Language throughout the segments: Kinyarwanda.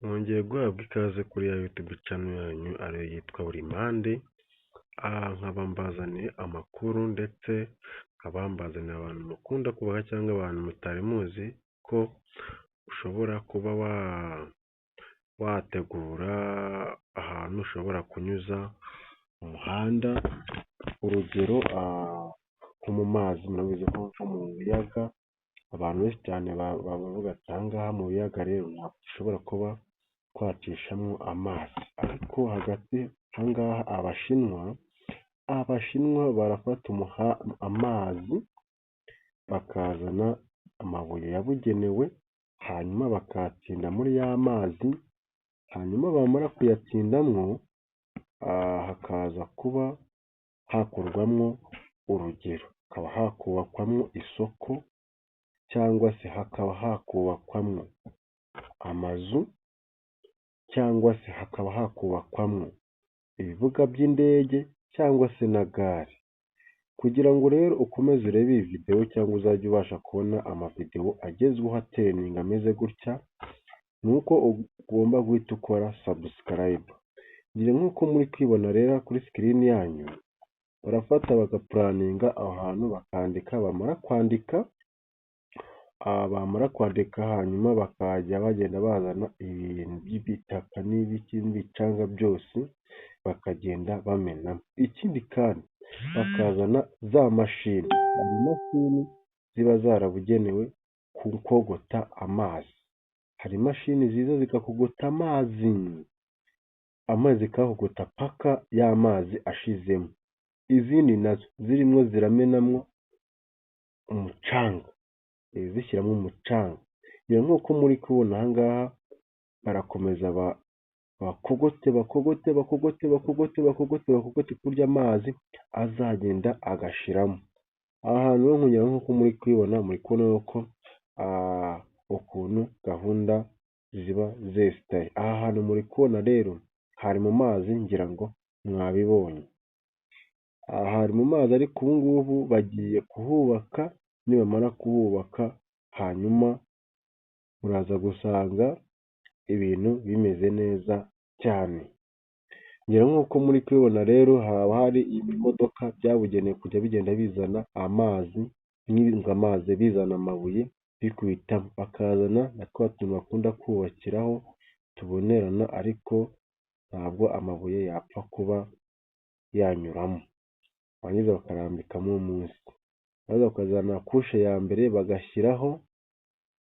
Mwongeye guhabwa ikaze kuri ya YouTube channel yanyu ariyo yitwa Buri Mpande, aha nkaba mbazaniye amakuru ndetse nkaba mbazaniye abantu mukunda kubaha cyangwa abantu mutari muzi ko ushobora kuba wategura ahantu ushobora kunyuza umuhanda, urugero nko mu mazi. Murabizi ko nko mu biyaga abantu benshi cyane bavuga ati: "Aha ngaha mu biyaga rero ntabwo dushobora kuba twacishamo amazi." Ariko hagati aha ngaha Abashinwa barafata amazi, bakazana amabuye yabugenewe, hanyuma bakayatsinda muri ya mazi, hanyuma bamara kuyatsindamwo hakaza kuba hakorwamwo urugero, hakaba hakubakwamwo isoko cyangwa se hakaba hakubakwamwo amazu cyangwa se hakaba hakubakwamwo ibibuga by'indege cyangwa se na gare. Kugira ngo rero ukomeze urebe iyi videwo cyangwa uzajye ubasha kubona amavidewo agezweho atrendinga ameze gutya, ni uko ugomba guhita ukora subscribe. Ngira nk'uko muri kwibona rero kuri screen yanyu, barafata bagaplanninga aho hantu bakandika, bamara kwandika hanyuma bakajya bagenda bazana ibintu by'ibitaka n'ibiki n'ibicanga byose, bakagenda bamenamo. Ikindi kandi bakazana za mashini, hari imashini ziba zarabugenewe kukogota amazi. Hari imashini ziza zigakogota amazi, amazi zikayakogota paka ya mazi ashizemo. Izindi nazo zirimo ziramenamwo umucanga, zishyiramo umucanga. Nk'uko muri kubibona aha ngaha, barakomeza bakogote, bakogote, bakogote, bakogote, bakogote, bakogote ku buryo amazi azagenda agashiramo. Aha hantu rero nkugira nk'uko muri kubibona, muri kubona yuko ukuntu gahunda ziba zesitaye. Aha hantu muri kubona rero hari mu mazi, ngira ngo mwabibonye. Aha hari mu mazi, ariko ubu ngubu bagiye kuhubaka. Nibamara kuhubaka, hanyuma muraza gusanga ibintu bimeze neza cyane. Ngira nk'uko muri kubibona rero, haba hari ibimodoka byabugenewe kujya bigenda bizana amazi, amazi bizana amabuye bikubita, bakazana na twa tuntu bakunda kubakiraho tubonerana, ariko ntabwo amabuye yapfa kuba yanyuramo. Barangiza bakarambikamo munsi, barangiza bakazana couche ya mbere bagashyiraho,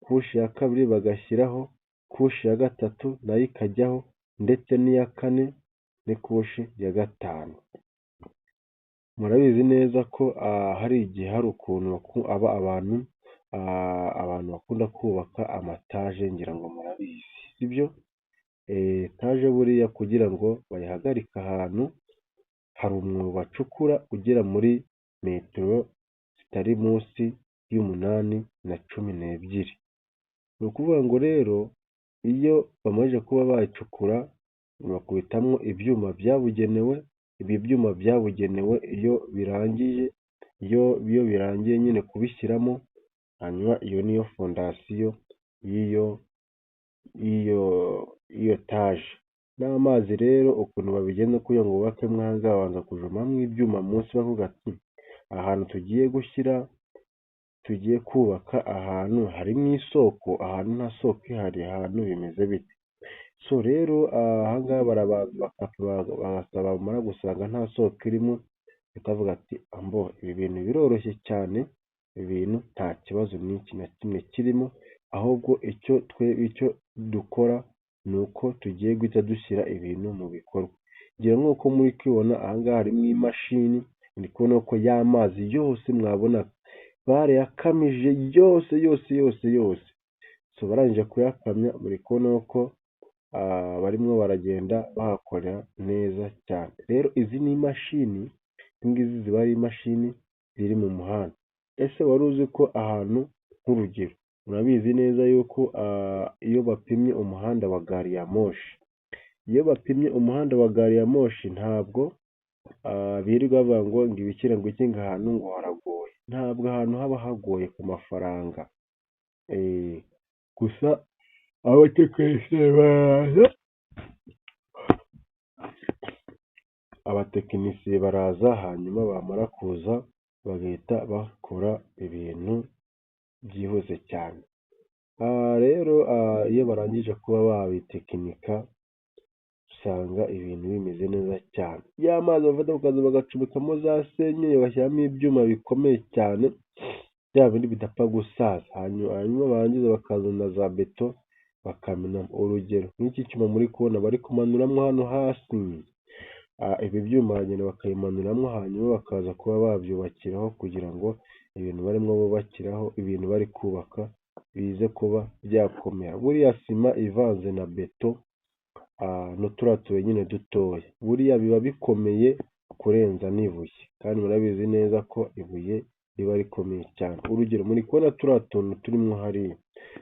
couche ya kabiri bagashyiraho, couche ya gatatu nayo ikajyaho, ndetse n'iya kane ni couche ya gatanu. Murabizi neza ko hari igihe hari ukuntu aba abantu bakunda kubaka amataje, ngira ngo murabizi, sibyo? Etaje buriya kugira ngo bayihagarike ahantu, hari umwobo bacukura ugera muri metero zitari munsi y'umunani na 12. Ni ukuvuga ngo rero iyo bamaze kuba bayicukura, bakubitamo ibyuma byabugenewe. Ibi byuma byabugenewe iyo birangiye nyine kubishyiramo, hanyuma iyo niyo fondasiyo y'iyo taje. N'amazi rero ukuntu babigenza kugira ngo bubakemo aha ngaha, babanza kujomamo ibyuma munsi, bavuga ati: "Ahantu tugiye gushyira, tugiye kubaka, ahantu harimo isoko, ahantu nta soko ihari, ahantu bimeze bite?" So rero aha ngaha barabanza bagasaba, bamara gusanga nta soko irimo, bakavuga ati: "Ambo ibi bintu biroroshye cyane, ibi bintu nta kibazo n'iki na kimwe kirimo, ahubwo icyo twe icyo dukora ni uko tugiye guhita dushyira ibintu mu bikorwa." Ngira nk'uko muri kubibona, aha ngaha harimo imashini, muri kubona ko ya mazi yose mwabonaga barayakamije yose yose yose yose. So barangije kuyakamya, muri kubona ko barimo baragenda bahakorera neza cyane. Rero izi ni imashini, izi ngizi ziba ari imashini ziri mu muhanda. Ese wari uzi ko ahantu, nk'urugero, murabizi neza yuko iyo bapimye umuhanda wa gari ya moshi, iyo bapimye umuhanda wa gari ya moshi, ntabwo birirwa bavuga ngo ibikira ngo iki, ngo ahantu ngo haragoye? Ntabwo ahantu haba hagoye ku mafaranga gusa. Abatekinisiye baraza, abatekinisiye baraza, hanyuma bamara kuza bagahita bakora ibintu byihuse cyane. Rero iyo barangije kuba babitekinika, usanga ibintu bimeze neza cyane. Ya mazi bafata bakaza bagacomekamo za senyenge, bagashyiramo ibyuma bikomeye cyane, bya bindi bidapfa gusaza, hanyuma barangiza bakazana za beto bakamenamo. Urugero nk'iki cyuma muri kubona bari kumanuramo hano hasi, ibi byuma baragenda bakabimanuramo, hanyuma bakaza kuba babyubakiraho kugira ngo ibintu barimo bubakiraho, ibintu bari kubaka bize kuba byakomera. Buriya sima ivanze na beto n'uturiya tubuye nyine dutoya, buriya biba bikomeye kurenza n'ibuye, kandi murabizi neza ko ibuye riba rikomeye cyane. Urugero muri kubona turiya tuntu turimo hariya,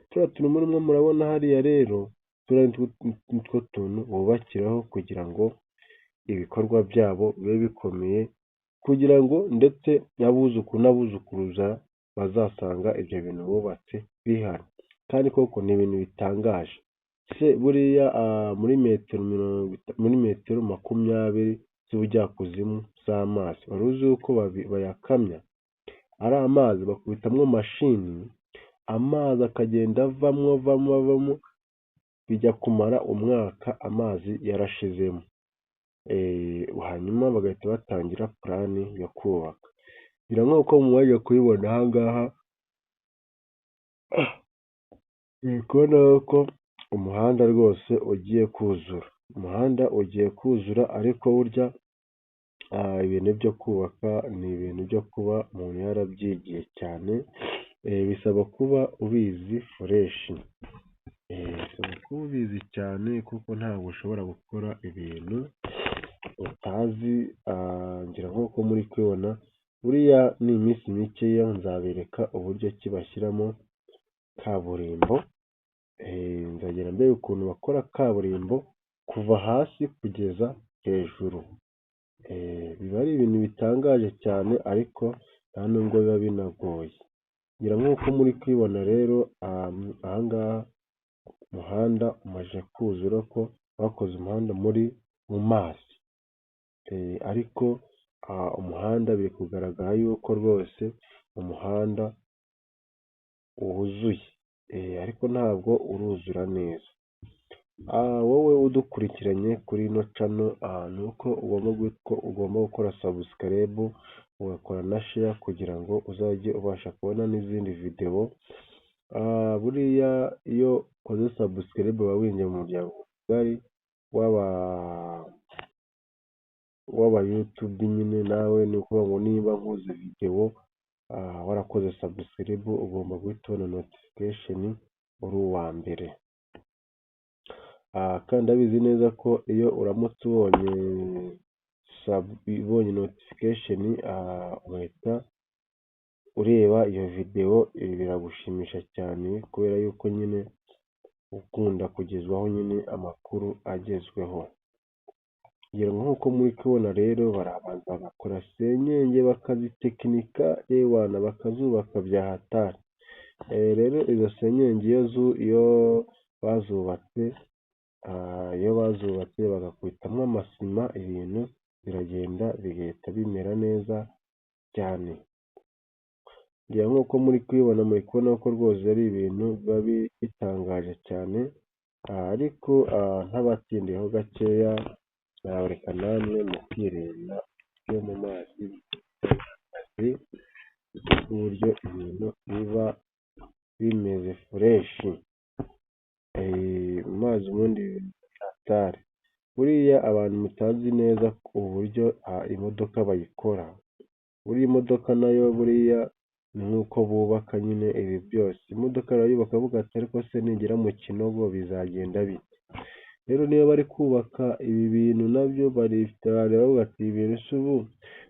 turiya tuntu murimo murabona hariya rero, turiya nitwo tuntu bubakiraho kugira ngo ibikorwa byabo bibe bikomeye, kugira ngo ndetse n'abuzukuru n'abuzukuruza bazasanga ibyo bintu bubatse bihari. Kandi koko ni ibintu bitangaje. Se buriya muri metero 20 z'ubujyakuzimu z'amazi, wari uzi yuko bayakamya? Ari amazi bakubitamo mashini, amazi akagenda avamo avamo avamo, bijya kumara umwaka amazi yarashizemo. Hanyuma bagahita batangira plan yo kubaka. Ngira nk'uko mumaze kubibona aha ngaha, muri kubona ko umuhanda rwose ugiye kuzura. Umuhanda ugiye kuzura, ariko burya ibintu byo kubaka ni ibintu byo kuba umuntu yarabyigiye cyane, bisaba kuba ubizi fresh. Bisaba kuba ubizi cyane kuko ntabwo ushobora gukora ibintu utazi, ngira nk'uko muri kubibona, buriya ni iminsi mikeya nzabereka uburyo ki bashyiramo kaburimbo, nzagenda mbereka ukuntu bakora kaburimbo kuva hasi kugeza hejuru. Biba ari ibintu bitangaje cyane ariko nta nubwo biba binagoye. Ngira nk'uko muri kubibona rero, aha ngaha umuhanda umaze kuzura ko bakoze umuhanda muri mu mazi, ariko umuhanda biri kugaragara yuko rwose umuhanda wuzuye, ariko ntabwo uruzura neza. Wowe udukurikiranye kuri ino channel, ni uko ugomba gukora subscribe, ugakora na share kugira ngo uzajye ubasha kubona n'izindi videwo. Buriya iyo ukoze subscribe uba winjiye mu muryango mugari w'aba YouTube nyine, nawe ni ukuvuga ngo niba nkoze videwo warakoze subscribe, ugomba guhita ubona notification uri uwa mbere. Kandi ndabizi neza ko iyo uramutse ubonye notification ugahita ureba iyo videwo, ibi biragushimisha cyane kubera yuko nyine ukunda kugezwaho nyine amakuru agezweho. Ngira ngo nk'uko muri kubibona rero, barabanza bagakora senyenge bakazitekinika, ewana bakazubaka bya hatari. Rero izo senyenge iyo bazubatse bagakubitamo amasima, ibintu biragenda bigahita bimera neza cyane. Ngira nk'uko muri kubibona, muri kubona ko rwose ari ibintu biba bitangaje cyane, ariko ntabatindiyeho gakeya, nabareka namwe mukirebera ibyo mu mazi bihagaze n'uburyo ibintu biba bimeze fresh. Mu mazi ubundi ni hatari. Buriya abantu mutazi neza uburyo imodoka bayikora, buriya imodoka nayo buriya ni nk'uko bubaka nyine ibi byose. Imodoka barayubaka bakavuga ati ariko se nigera mu kinogo bizagenda bite? Rero niba bari kubaka ibi bintu nabyo bareba bati ibi bintu se ubu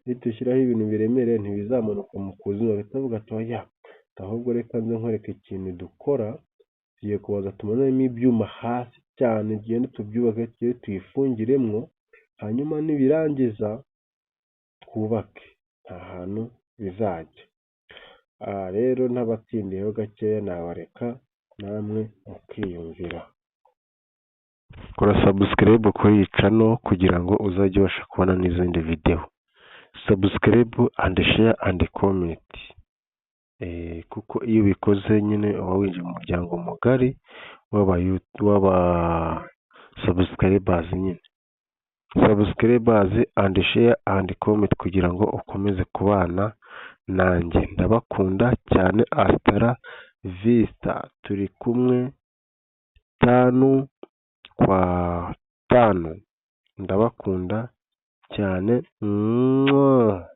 nidushyiraho ibintu biremereye ntibizamanuka mu kuzimu? Bagahita bavuga ati oya, ahubwo reka nze nkwereke ikintu dukora, tugiye kubanza tumanuremo ibyuma hasi cyane, tugende tubyubake, tugende tuyifungiremo, hanyuma nibirangiza twubake, nta hantu bizajya. Rero ntabatindiyeho gakeya nabareka. Namwe mukiyumvira. Kora subscribe kuri iyi channel kugira ngo uzajye ubasha kubona n'izindi video. Subscribe and share and comment. Kuko iyo ubikoze nyine uba winjiye mu muryango mugari w'aba subscribers nyine. Subscribers and share and comment kugira ngo ukomeze kubana nanjye. Ndabakunda cyane, hasta la vista. Turi kumwe tanu kwa tanu. Ndabakunda cyane. Mwah.